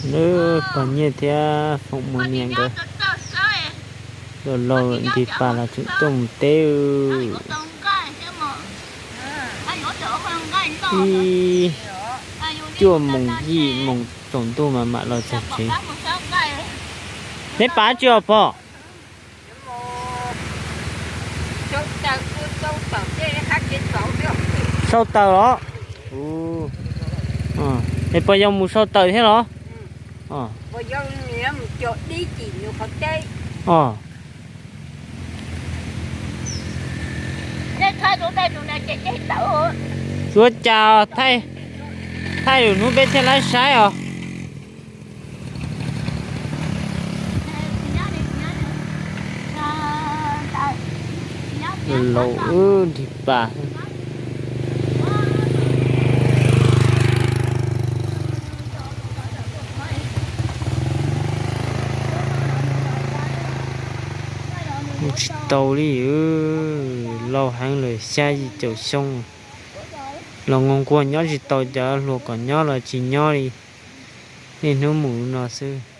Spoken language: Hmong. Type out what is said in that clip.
Nws pog Nyiaj thiab Foom Muas niam nkawd laus laus nti pas los tseem tuaj mus teb. Ib cuaj moos yim moos tsaus ntuj mas mam los txog tsev. Neb pab tsi os pog? Sau taws los? Es puas yog mus sau taws thiab los? Ua cas thaij lwm hnub peb thiaj laib saib os. Laus nti pas. Mus tsis tau li, laus heev lawm, xya yim caum xyoo. Los nquag nquag nyob tsis tau, cov hluas kom nyob los tsis nyob li. Niaj hnub mus no xwb.